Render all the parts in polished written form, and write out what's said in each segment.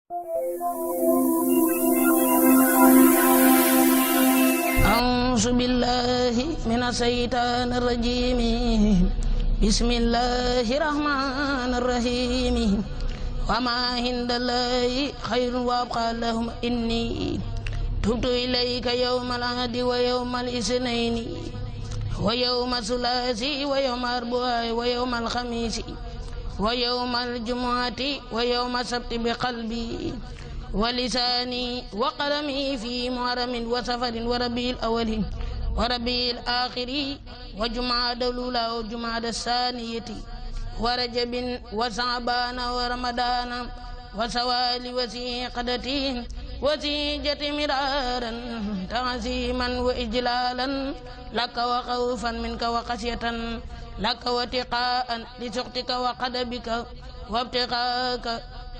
أعوذ بالله من الشيطان الرجيم بسم الله الرحمن الرحيم وما عند الله خير وأبقى لهم إني تبت إليك يوم الأحد ويوم الاثنين ويوم الثلاث ويوم الأربعاء ويوم الخميس ويوم الجمعة ويوم السبت بقلبي ولساني وقلمي في محرم وسفر وربيع الأول وربيع الآخر وجمعة الأولى وجمعة الثانية ورجب وشعبان ورمضان وسوال وسيقدة وسيجة مرارا تعظيما وإجلالا لك وخوفا منك وخشية لك واتقاء لسخطك وقدبك وابتغاءك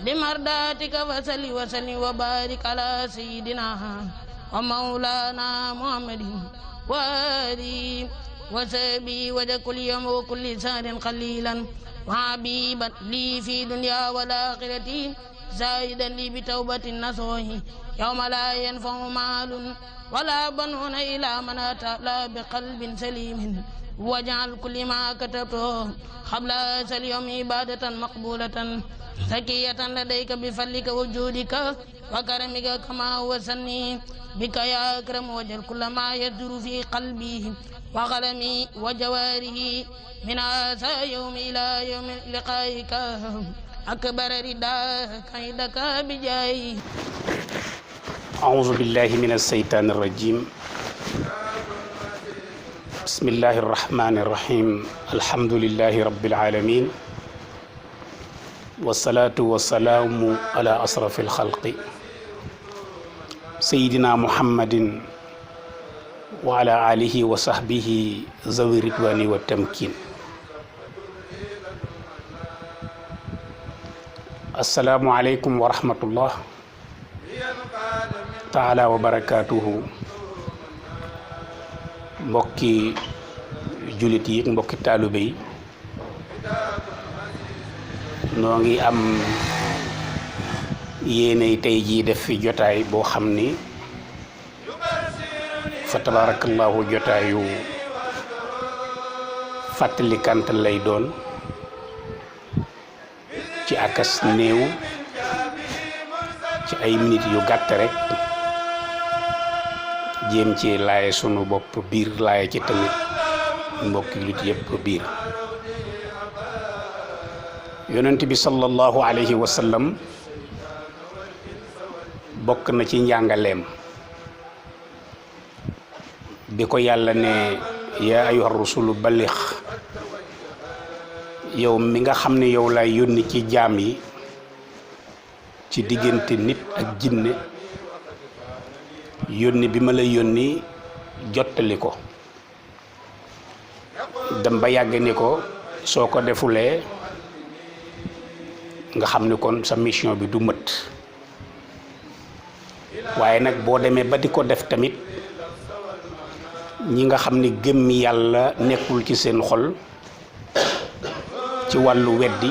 لمرداتك فصل وسلم وبارك على سيدنا ومولانا محمد وآله وصحبه وكل يوم وكل سهر قليلا وحبيبا لي في دنيا والآخرة زائدا لي بتوبة النصوح يوم لا ينفع مال ولا بنون إلى من أتى لا بقلب سليم واجعل كل ما كتبته قبل هذا اليوم عبادة مقبولة زكية لديك بفضلك وجودك وكرمك كما هو سني بك يا أكرم وجل كل ما يدور في قلبي وقلمي وجواره من هذا يوم إلى يوم لقائك أكبر رداك عندك بجاي. أعوذ بالله من الشيطان الرجيم. بسم الله الرحمن الرحيم. الحمد لله رب العالمين والصلاة والسلام على أشرف الخلق سيدنا محمد وعلى آله وصحبه ذوي الرضوان والتمكين. السلام عليكم ورحمة الله تعالى وبركاته. mbokki jullit yi mbokki taalibe yi noo ngi am yéenay tey jii def fi jotaay boo xam ni fa tabarakallahu jotaayu fàttalikant lay doon ci akas néew ci ay minutes yu gàtt rek jéem ci laaye sunu bopp biir laaye ci tamit mbokki lut yëpp biir. yonent bi sallallahu alayhi wa sallam bokk na ci njàngaleem bi ko yàlla ne yaa ayyuhar rusulu balligh, yow mi nga xam ne yow lay yónni ci jaam yi ci diggante nit ak jinne, yónni bi ma la yónni jottali ko. dem ba yàgg ni ko soo ko defulee nga xam ni kon sa mission bi du mët, waaye nag boo demee ba di ko def tamit ñi nga xam ni gëm yàlla nekkul ci seen xol ci wàllu weddi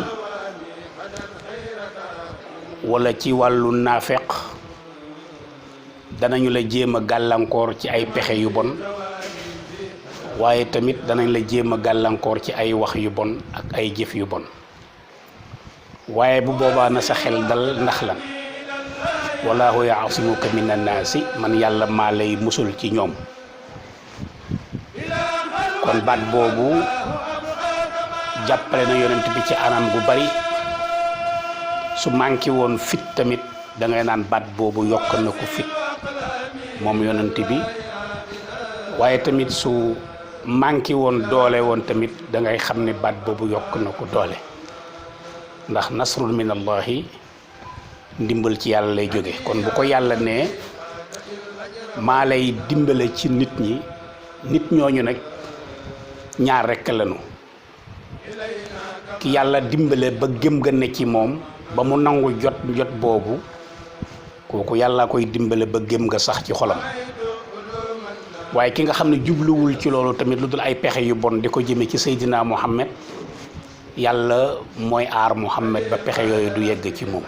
walla ci wàllu naafeq danañu la jéem a gàllankoor ci ay pexe yu bon, waaye tamit danañ la jéem a gàllankoor ci ay wax yu bon ak ay jëf yu bon. waaye bu boobaa na sa xel dal, ndax lan wallahu yaasimuka min annaasi, man yàlla maa lay musul ci ñoom. kon baat boobu jàppale na yonent bi ci anam gu bari. su manqué woon fit tamit da ngay naan baat boobu yokk na ko fit moom yonent bi, waaye tamit su manqué woon doole woon tamit da ngay xam ne baat boobu yokk na ko doole, ndax nasrun min allahi, ndimbal ci yàlla lay jóge. kon bu ko yàlla ne maa lay dimbale ci nit ñi, nit ñooñu nag ñaar rekk lañu. ki yàlla dimbale ba gëm nga ne ci moom ba mu nangu jot boobu, kooku yàlla koy dimbale ba gëm nga sax ci xolam. waaye ki nga xam ne jubluwul ci loolu tamit lu dul ay pexe yu bon di ko jëme ci Seydina Muhammad, yàlla mooy aar Muhammad ba pexe yooyu du yegg ci moom.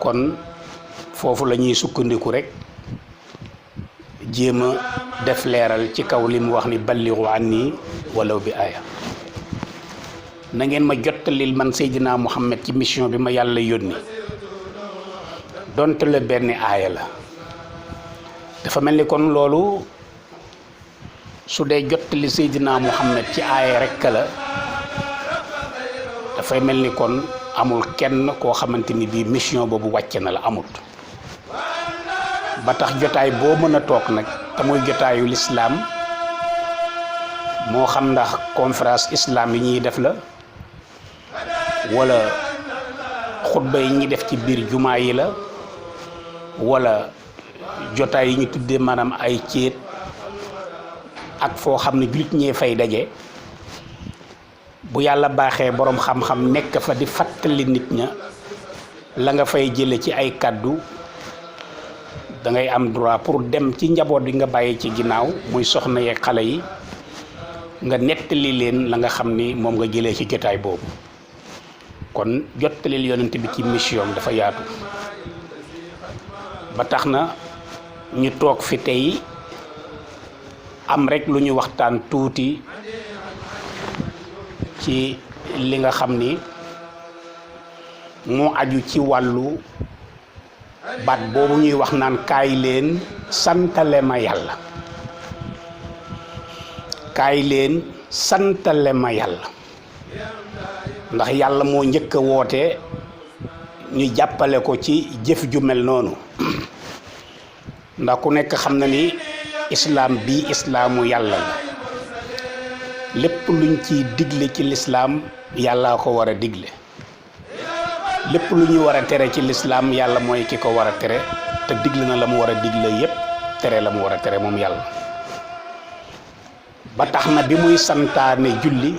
kon foofu la ñuy sukkandiku rek jéem a def leeral ci kaw li mu wax ni balligu anni walaw bi aaya na ngeen ma jottalil man Seydina Muhammad ci mission bi ma yàlla yónni donte la benn aaya la dafa mel ni kon loolu su dee jottali Seydina Muhammad ci aaya rekk la dafay mel ni kon amul kenn koo xamante ni bii mission boobu wàcc na la amut ba tax jotaay boo mën a toog nag te muy jotaayu lislaam moo xam ndax conférence islam yi ñuy def la wala xutba yi ñuy def ci biir jumaa yi la wala jotaay yi ñu tuddee maanaam ay céet ak foo xam ne jullit ñee fay daje bu yàlla baaxee boroom xam-xam nekk fa di fàttali nit ña la nga fay jële ci ay kàddu da ngay am droit pour dem ci njaboot bi nga bàyyi ci ginnaaw muy soxna yeeg xale yi nga nettali leen la nga xam ni moom nga jëlee ci jotaay boobu kon jottalil yonent bi ci mission dafa yaatu ba tax na ñu toog fi tey am rek lu ñu waxtaan tuuti ci li nga xam ni moo aju ci wàllu baat boobu ñuy wax naan kaay leen santale ma yàlla kaay leen santale ma yàlla ndax yàlla moo njëkk a woote ñu jàppale ko ci jëf ju mel noonu ndax ku nekk xam na ni islaam bi islaamu yàlla la lépp luñ ciy digle ci lislaam yàlla ko war a digle lépp lu ñu war a tere ci lislaam yàlla mooy ki ko war a tere te digle na la mu war a digle yépp tere la mu war a tere moom yàlla ba tax na bi muy santaane julli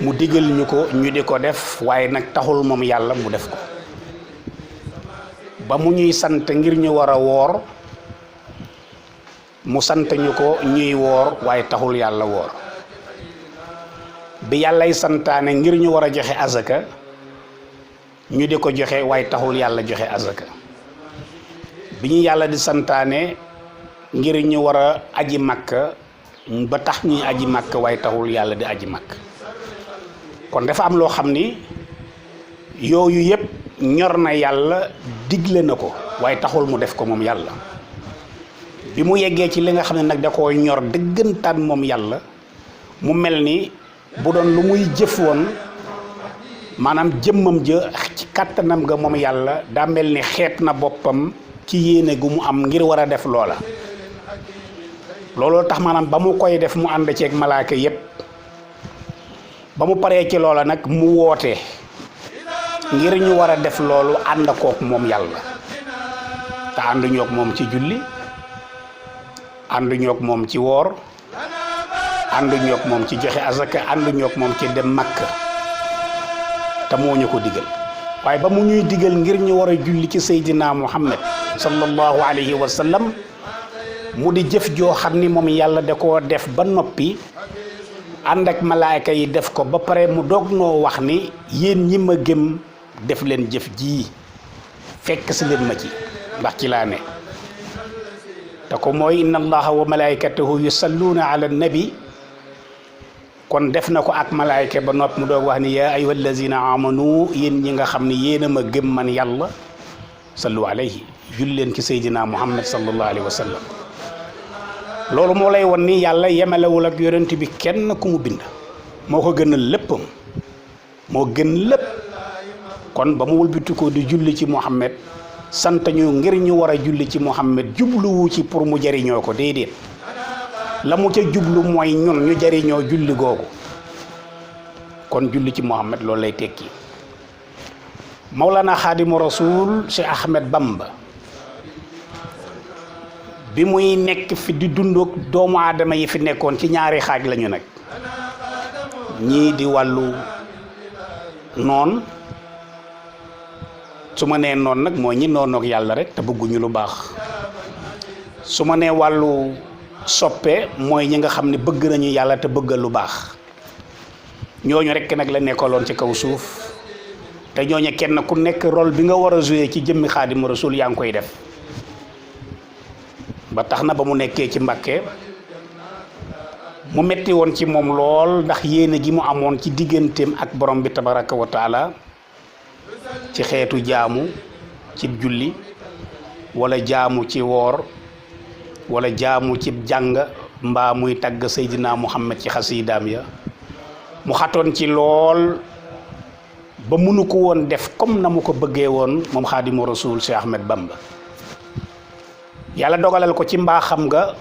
mu digal ñu ko ñu di ko def waaye nag taxul moom yàlla mu def ko ba mu ñuy sant ngir ñu war a woor mu sant ñu ko ñuy woor waaye taxul yàlla woor bi yàllay santaane ngir ñu war a joxe azaka ñu di ko joxe waaye taxul yàlla joxe azaka bi ñu yàlla di santaane ngir ñu war a aji makka ba tax ñuy aji makka waaye taxul yàlla di aji makka kon dafa am loo xam ni yooyu yépp ñor na yàlla digle na ko waaye taxul mu def ko moom yàlla bi mu yeggee ci li nga xam ne nag da koo ñor dëggantaan moom yàlla mu mel ni bu doon lu muy jëf woon maanaam jëmmam ja ci kàttanam ga moom yàlla daa mel ni xeet na boppam ci yéene gu mu am ngir war a def loola looloo tax maanaam ba mu koy def mu ànd ceeg malaaka yépp ba mu paree ci loola nag mu woote ngir ñu war a def loolu ànd kook moom yàlla te ànduñook moom ci julli ànduñook moom ci woor ànduñook moom ci joxe azaka ànduñook moom ci dem Makka te moo ñu ko digal waaye ba mu ñuy digal ngir ñu war a julli ci Seydina Muhammad sallallahu alayhi wa sallam mu di jëf joo xam ni moom yàlla da koo def ba noppi ànd ak malaayka yi def ko ba pare mu doog noo wax ni yéen ñi ma gëm def leen jëf ji fekk si leen ma ci ndax ci laa ne te ko mooy inna allaha wa malaikatahu yusalluuna ala nabi kon def na ko ak malaayka ba noppi mu doog wax ni yaa ayyuha allazina amanu yéen ñi nga xam ne yéen a ma gëm man yàlla sallu alayhi julli leen ci Seydina Muhammad sallallahu alayhi wa sallam loolu moo lay won ni yàlla yemalewul ak yonent bi kenn ku mu bind moo ko gënal léppam moo gën lépp kon ba mu wëlbati ko di julli ci Muhammad sant ñu ngir ñu war a julli ci Muhammad jubluwu ci pour mu jariñoo ko déedéet la mu ca jublu mooy ñun ñu jariñoo julli googu kon julli ci Muhammad loolu lay tekki Mawlana Xaadimu Rasul Cheikh Ahmed Bamba bi muy nekk fi di dunduk doomu aadama yi fi nekkoon ci ñaari xaaj lañu nag ñii di wàllu noon su ma nee noon nag mooy ñi noonook yàlla rek te bëgguñu lu baax su ma nee wàllu soppe mooy ñi nga xam ne bëgg nañu yàlla te bëggal lu baax ñooñu rek nag la nekkaloon ci kaw suuf te ñooñu kenn ku nekk rôle bi nga war a jouer ci jëmmi Xaadimu Rasuul yaa ngi koy def ba tax na ba mu nekkee ci Mbàkke mu metti woon ci moom lool ndax yéene gi mu amoon ci digganteem ak borom bi tabaraka wa taala ci xeetu jaamu ci julli wala jaamu ci woor wala jaamu ci jàng mbaa muy tagg Seydina Muhammad ci xasiidaam ya mu xatoon ci lool ba mënu ko woon def comme na mu ko bëggee woon moom Xaadimu Rasuul Cheikh Ahmed Bamba yàlla dogalal ko ci mbaaxam nga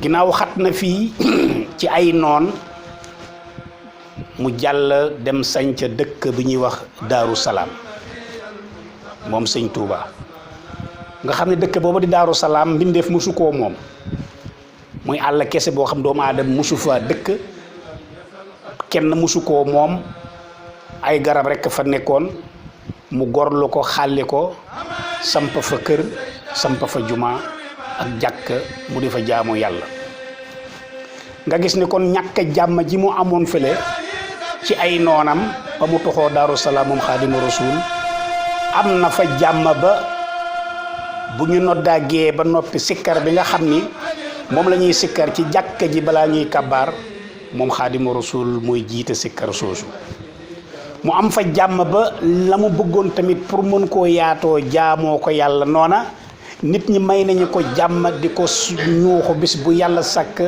ginnaaw xat na fii ci ay noon mu jàll dem sañ ca dëkk bi ñuy wax Daaru Salaam moom sëñ Touba nga xam ne dëkk boobu di Daaru Salaam mbindeef musu koo moom muy àll kese boo xam doomu aadama musu fa dëkk kenn musu koo moom ay garab rekk fa nekkoon mu gorlu ko xàlli ko samp fa kër samp fa juma ak jàkk mu di fa jaamu yàlla nga gis ni kon ñàkk jàmm ji mu amoon fële ci ay noonam ba mu toxoo Daaru Salaam moom Xaadimu Rasuul am na fa jàmm ba bu ñu noddaa gee ba noppi sikkar bi nga xam ni moom la ñuy sikkar ci jàkka ji balaa ñuy kabaar moom Xaadimu Rasuul mooy jiite sikkar soosu mu am fa jàmm ba la mu bëggoon tamit pour mën koo yaatoo jaamoo ko yàlla noona nit ñi may nañu ko jàmm di ko ñuuxu bis bu yàlla sàkk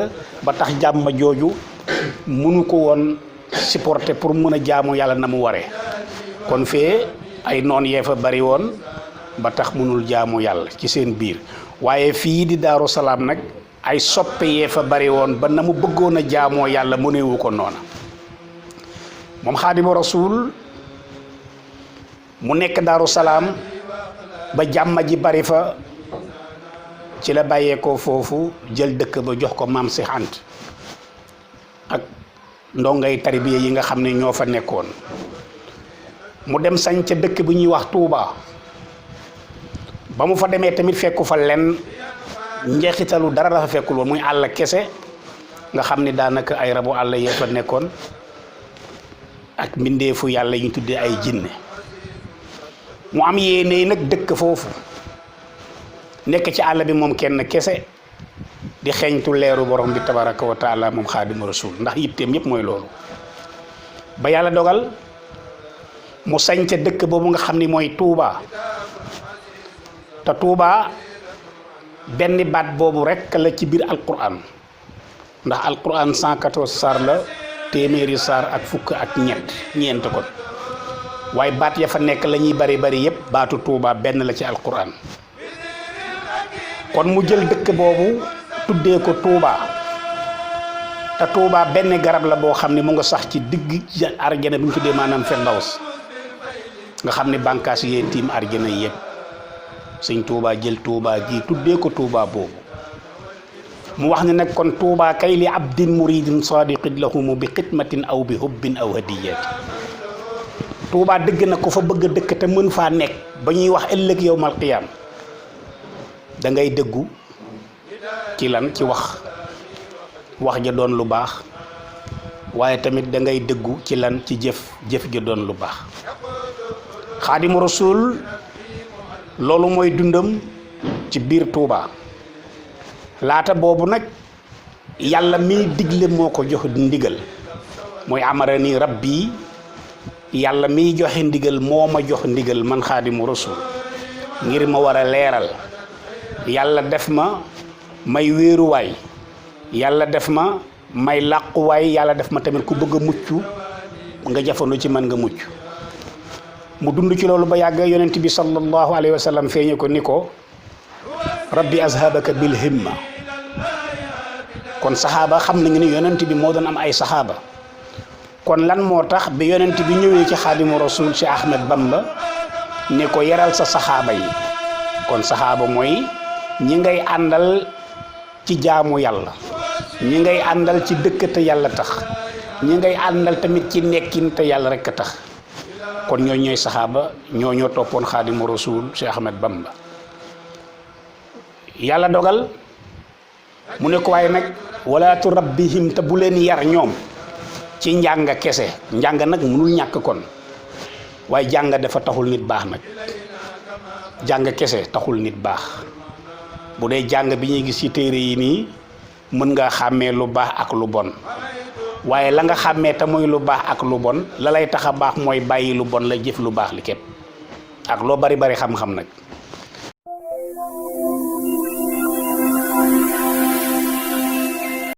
ba tax jàmm jooju mënu ko woon supporter pour mën a jaamu yàlla na mu waree kon fee ay noon yee fa bari woon ba tax mënul jaamu yàlla ci seen biir waaye fii di Daaru Salaam nag ay soppe yee fa bari woon ba na mu bëggoon a jaamoo yàlla mënewu ko noona moom Xaadimu Rasuul mu nekk Daaru Salaam ba jàmm ji bari fa ci la bàyyeekoo foofu jël dëkk ba jox ko maam Seex Anta ak ndongay tarbiya yi nga xam ne ñoo fa nekkoon mu dem sañ ca dëkk bu ñuy wax Touba ba mu fa demee tamit fekku fa lenn njeexitalu dara la fa fekkul woon muy àll kese nga xam ni daanaka ay rabu àll yee fa nekkoon ak mbindeefu yàlla ñu tuddee ay jinne mu am yéene nag dëkk foofu nekk ci àll bi moom kenn kese di xeeñtu leeru borom bi tabaraka wa taala moom Xaadimu Rasuul ndax yitteem yëpp mooy loolu ba yàlla dogal mu sañ ca dëkk boobu nga xam ni mooy Touba te Touba benn baat boobu rekk la ci biir Alquran ndax Alquran 114 saar la téeméeri saar ak fukk ak ñeent kon waaye baat ya fa nekk la ñuy bari bari yëpp baatu Touba benn la ci Alquran kon mu jël dëkk boobu tuddee ko Touba te Touba benn garab la boo xam ne mu nga sax ci digg arjana bi ñu tuddee maanaam Firdaws nga xam ne bànkaas yee tiim arjana yëpp sëñ Touba jël Touba gi tuddee ko Touba boobu mu wax ne nag kon Touba kay li abdin muridin sadiqin lahumu bi xidmatin aw bi hubbin aw hadiyati Touba dëgg na ko fa bëgg a dëkk te mën faa nekk ba ñuy wax ëllëg yawmal qiyaam da ngay dëggu ci lan ci wax ja doon lu baax waaye tamit da ngay dëggu ci lan ci jëf ja doon lu baax Xaadimu Rasuul loolu mooy dundam ci biir Touba laata boobu nag yàlla mi digle moo ko jox ndigal mooy amarani rabbi yàlla miy joxe ndigal moo ma jox ndigal man Xaadimu Rasuul ngir ma war a leeral yàlla def ma may wéeruwaay yàlla def ma may làquwaay yàlla def ma tamit ku bëgg a mucc nga jafandu ci man nga mucc mu dund ci loolu ba yàgg yonent bi sallallahu alayhi wa sallam feeñe ko ni ko rabbi azhabaka bil himma kon saxaaba xam nañu ni yonent bi moo doon am ay saxaaba kon lan moo tax bi yonent bi ñëwee ci Xaadimu Rasuul ci Ahmed Bamba ne ko yaral sa saxaaba yi kon saxaaba mooy ñi ngay àndal ci jaamu yàlla ñi ngay àndal ci dëkk te yàlla tax ñi ngay àndal tamit ci nekkin te yàlla rekk a tax kon ñooy saxaaba ñoo toppoon Xaadimu Rasuul Cheikh Ahmed Bamba yàlla dogal mu ne ko waaye nag wala turabbihim te bu leen yar ñoom ci njàng kese njàng nag mënul ñàkk kon waaye jàng dafa taxul nit baax nag jàng kese taxul nit baax bu dee jàng bi ñuy gis ci téere yi nii mën nga xàmmee lu baax ak lu bon waaye la nga xàmmee te muy lu baax ak lu bon la lay tax a baax mooy bàyyi lu bon la jëf lu baax li képp ak loo bari bari xam-xam nag